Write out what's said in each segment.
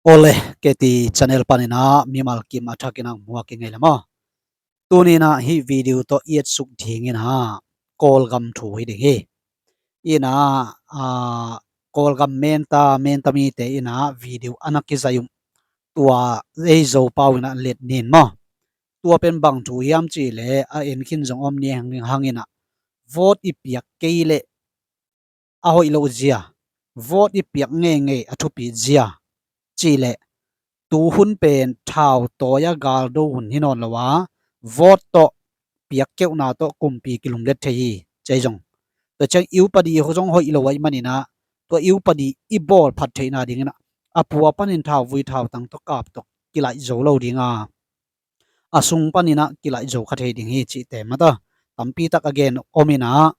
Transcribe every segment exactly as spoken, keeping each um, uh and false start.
Awle, K T channel panin ah mimal kim a thakin ah muak i ngei le maw. Tuni in ah hih video tawh i etsuk ding in ah Kawlgam thu hi ding hi. In ah, aa, Kawlgam menta, menta mite in ah video a na kizai uh, tua ei Zopau in ah let nin maw. Tua pen bang thu hiam cih leh a en khin zong om ni hang, hang in ah vote i piak kei leh a hoih loh zia, vote i piak ngeingei a thupi zia cih leh tu hun pen thau tawi a galdo hun hi nawn lo a, vote tawh piak keuhna tawh kumpi kilumlet thei hi, cei zong. Tua ciang upadi zong hoih lo ahih manin ah, tua upadi i bawl phat theihna dingin ah a pua panin thau vui thau tang tawh kap tawh kilaih zo lo ding a, a sung panin ah kilaih zo kha thei ding hi cihte mata tampi tak a gen om in ah,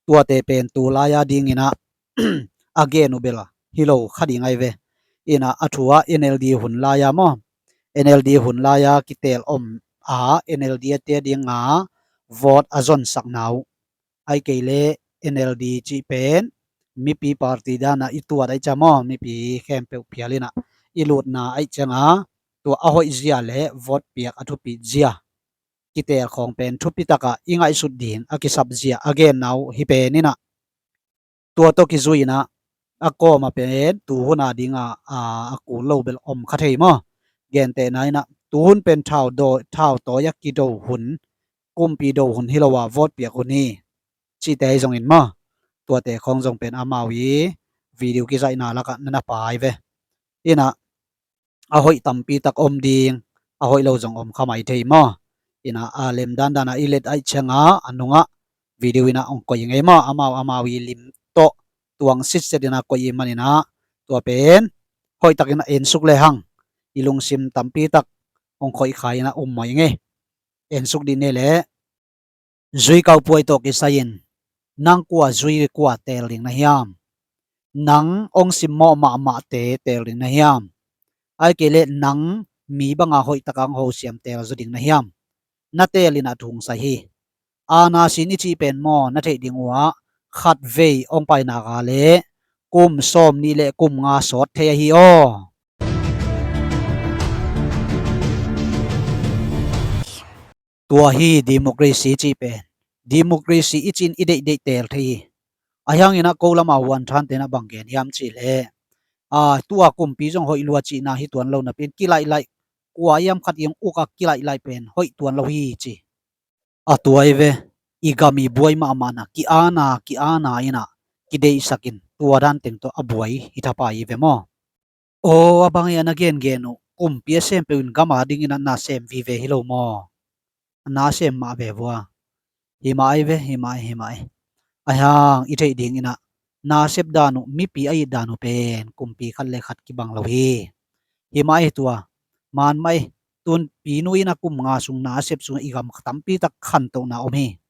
tuate pen tu lai-a dingin ah a gen uh bel hi lo kha ding ahi ve. In ah a thu ah N L D hun lai-a maw, N L D hun lai-a kiteel om a, N L D a te dinga vote a zonsakna uh, ahih kei leh N L D cih pen mipi party dan ah i tuat ahih ciang maw, mipi khempeuh phial in ah i lutna ahih ciang a, tua a hoih zia leh vote piak a thupi zia kiteel khawng pen thupi tak a i ngaihsut ding a kisap zia a genna uh hi pen in ah, tua tawh kizui in ah a kawm ah pen tu hun a ding a, a, a kul lo bel om kha thei maw. Gentehna in ah tu hun pen thau do, thau tawi a kido hun, kumpi do hun hi lo a, vote piak hun hi cihte hi zongin maw, tuate khawng zong pen amau i video kizaihna lakah na na pai ve. In ah a hoih tampi tak om ding, a hoih lo zong om kha mai thei maw. In ah a lem dandan a i let ahih ciang a, a nungah video in ah hong koih i ngei maw, amau amau i lim tawh tuang sitset in ah koih i hih manin ah, tua pen hoih takin ah ensuk le hang, i lungsim tampi tak hong khoih kha in ah um mai ngei. Ensuk dih ni leh, zui kau puai tawh kisai-in nang kua zui kua teel ding na hiam? Nang hong simmawh mahmahte teel ding na hiam? Ahih kei leh nang mi banga hoih taka hong hosiam teel zaw ding na hiam? Na teel in ah thu hong sai hi. Aana sin i cih pen maw, na theih ding uh ah khatvei hong pai nak leh kum sawm nih le kum nga sawt thei ahi aw. Tua hi democracy cih pen. Democracy i cih in i deihdeih teel thei hi. Ahi hangin ah ko lam a Huan Than te in ah bang gen hiam cih leh, a, tua kumpi zong hoih lua cihna hi tuan lo napi-in kilaih laih, kua hiam khat i hong uk a kilaih laih pen hoih tuan lo hi ci. A tua hi ve, i gam i buai mahmahna, ki-ana, ki-ana in ah kideihsak in, tua dan teng tawh a buai hi thapai hi ve maw. Aw, a bang hi a na gengen uh, kumpi a sem peuh in gam a dingin ah na sem vive hi lo maw. Na sem mah ve vua. Hi mah ahi ve, hi mah ahi, hi mah ahi. Ahi hang i theih dingin ah na sep dan uh, mipi a it dan uh pen kumpi khat le khat kibang lo hi. Hi mah ahi tua, man mah ahi, tun pinu in ah kum nga sung na sep sung i gam tampi tak khantohna om hi.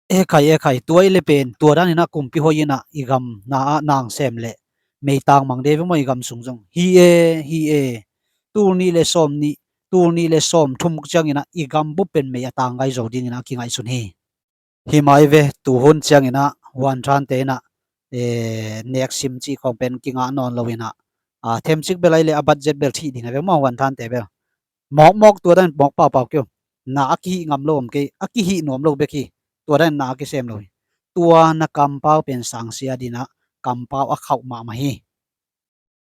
E khai, e khai, tua i le pen, tua dan in ah kumpi hoih in ah i gam na ah nang sem leh meitang mang de ve maw i gam sung zong. Hi e, hi e. Tul nih le sawm nih, tul nih le sawm thum ciangin ah i gam bup pen mei a tang gai zo dingin ah kingaihsun hi. Hi mah ahi ve, tu hun ciangin ah Huan Than te in ah, eh, nek sim cih khawng pen kingah nawn lo in ah, a, themcik bel ahi leh a budget bel thih ding ahi ve maw Huan Than te bel. Mawkmawk tua dan mawk paupau kei uh. Na a kihih ngam lo om kei, a kihih nuam lo bek hi. Tua dan na a kisem lo hi. Tua na kampau pen sangsia dingin ah kampau a khauh mahmah hi.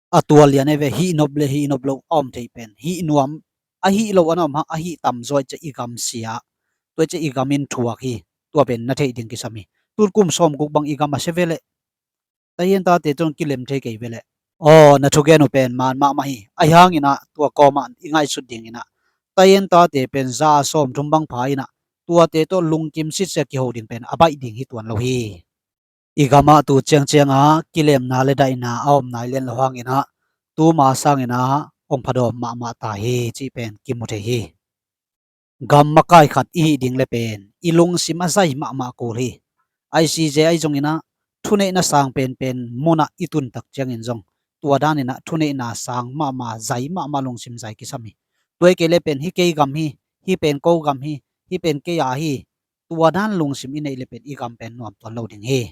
A tua lian ahi ve, hih nop le hih nop lo a om thei pen. Hih nuam, a hih lo a na om hang, a hih tam zaw ahih ciang i gam sia. Tua ahih ciang i gam in thuak hi. Tua pen na theih ding kisam hi. Tun kum sawm guk bang i gam a sia ve leh. Tayen tate tawh kilem thei kei ve leh. Aw, na thugen uh pen man mahmah hi. Ahi hangin ah tua kawmah i ngaihsut dingin ah, tayen tate pen za a sawm thum bang pha in ah, tuate tawh lungkim sitsia kiho ding pen a baih ding hi tuan lo hi. I gam ah tu ciangciang ah kilemna le daihna a om nai lian lo hangin ah, tuma sangin ah hong phadawm mahmah ta hi cih pen kimu thei hi. Gam makai khat i hih ding le pen i lungsim a zai mahmah kul hi. I C J ahi zongin ah thuneihna sang penpen mun ah i tun tak ciangin zong, tua danin ah thuneihna sang mahmah, zai mahmah, lungsim zai kisam hi. Tua hi kei le pen hih kei gam hi, hih pen ko gam hi, hih pen kei a hi, tua dan lungsim i neih le pen i gam pen nuam tuan lo ding hi.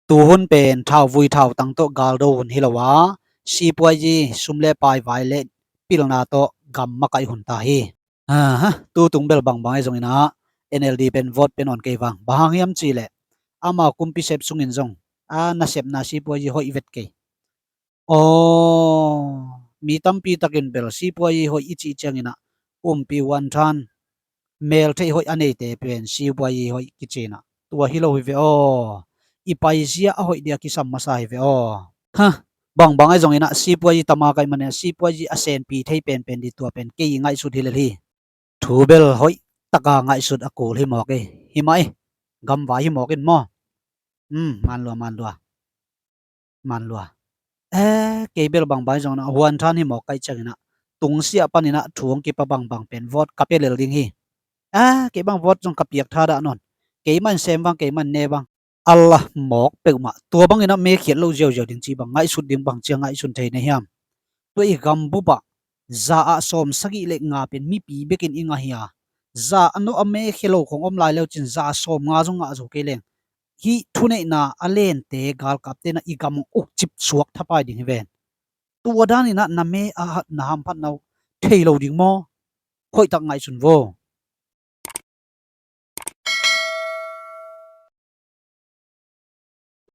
Tu hun pen thau vui thau tang tawh galdo hun hi lo a, Sipuayi sum le pai vai le pilna tawh gam makaih hun ta hi. Aha, tu tung bel bangbang ahi zongin ah N L D pen vote pen on kei vang. Bang hang hiam cih leh amau kumpi sep sungin zong a nasepna sipuayi hoih vet kei. Aw, mi tampi takin bel sipuayi hoih i cih ciangin ah kumpi Huan Than mel theih hoih a neite pen sipuayi hoih kici in ah tua hi lo hi ve aw. I paizia a hoih dia kisam masa hi ve aw. Ha, bangbang ahi zongin ah sipuayi tama kaih manin ah sipuayi a senpi thei penpen di tua pen kei ngaihsut hi lel hi. Thu bel hoih taka ngaihsut a kul hi mawk ei. Hi mah ei. Gamvai hi mawk in maw? Um, manlua, manlua. Manlua. Eh, kei bel bangbang ahi zongin ah Huan Than hi mawk kaih ciangin ah tungsiah panin ah thu hong kipa bangbang pen vote ka pia lel ding hi. Eh, kei bang vote zong ka piak thadah nawn. Kei man sem vang, kei man ne vang. Allah mawk peuhmah. Tua bangin ah mekhiat lo ziauziau ding ci bang ngaihsut ding bang cia ngaihsun thei na hiam? Tua i gambup ah za ah sawm sagih le nga pen mipi bekin i ngah hi a, za a nawh a mekhia lo khong om lai leu cin za sawm nga zong ngah zo kei leng hih thuneihna a lente galkapte na i gam hong ukcip suak thapai ding hi ven. Tua danin ah na me a na hamphatna uh thei lo ding maw? Hoihtak ngaihsun vo.